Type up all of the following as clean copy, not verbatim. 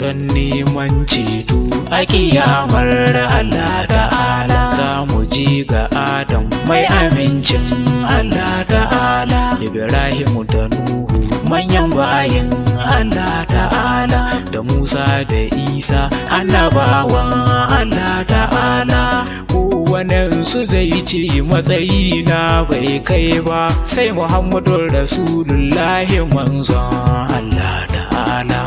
Don neman ceto a kiyamar Allah ta'ala. Za mu ji ga Adam mai amincin Allah ta'ala, Ibrahimu da Nuhu manyan bayin Allah ta'ala, da Musa da Isa annabawan Allah ta'ala. Su zai ce matsayi na bai kai ba sai Muhammadu Rasulullahi, manzon Allah ta'ala.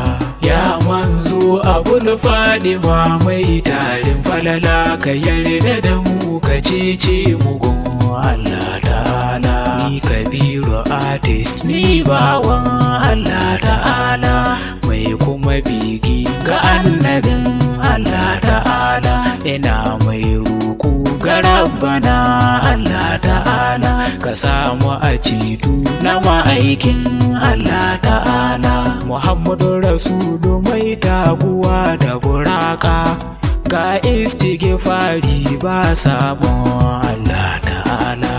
Ya manzo Abul Fadima mai tarin falala, ka yarda da mu, ka cece mu gun Allah ta'ala. Ni Kabiru Artist, ni bawan Allah ta'ala mai kuma bigi ga annabin Allah ta'ala, ina mai roƙo ga Rabbana Allah ta'ala, ka samu a ceto na ma'aikin Allah ta'ala, Muhammadu Rasulu mai taguwa da buraka, ga istighfari ba sabon Allah ta'ala.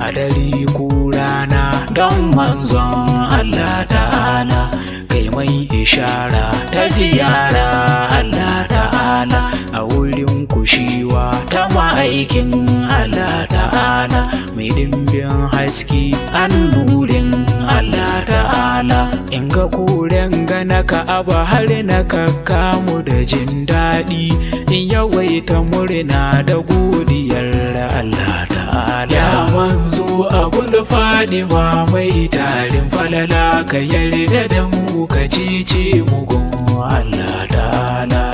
A dare ko rana, don manzon Allah ta'ala, kai mai ishara ta ziyara Allah ta'ala, a wurin kushewa ta ma'aikin Allah ta'ala mai dimbin haske, an nurin Allah ta'ala, in ga koren gana Ka'aba har na kamu da jin daɗi, in yawaita murna da godiyar Allah ta'ala. Ya manzo Abul Fadima mai tarin falala, ka yarda da mu, ka cece mu gun Allah ta'ala.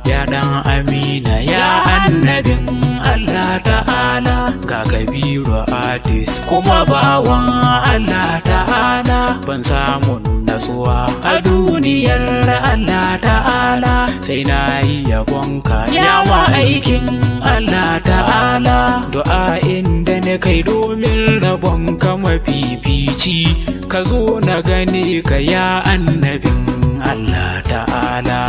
Ya dan Amina, ya annabin Allah ta'ala, ga Kabiru Artist kuma bawan Allah ta'ala, ban samun natsuwa a duniyar Allah ta'ala sai na yi yabonka, ya aikin Allah ta'ala. Du'a inda na kai domin rabonka mafifici, ka zo na gane ka, ya annabin Allah ta'ala.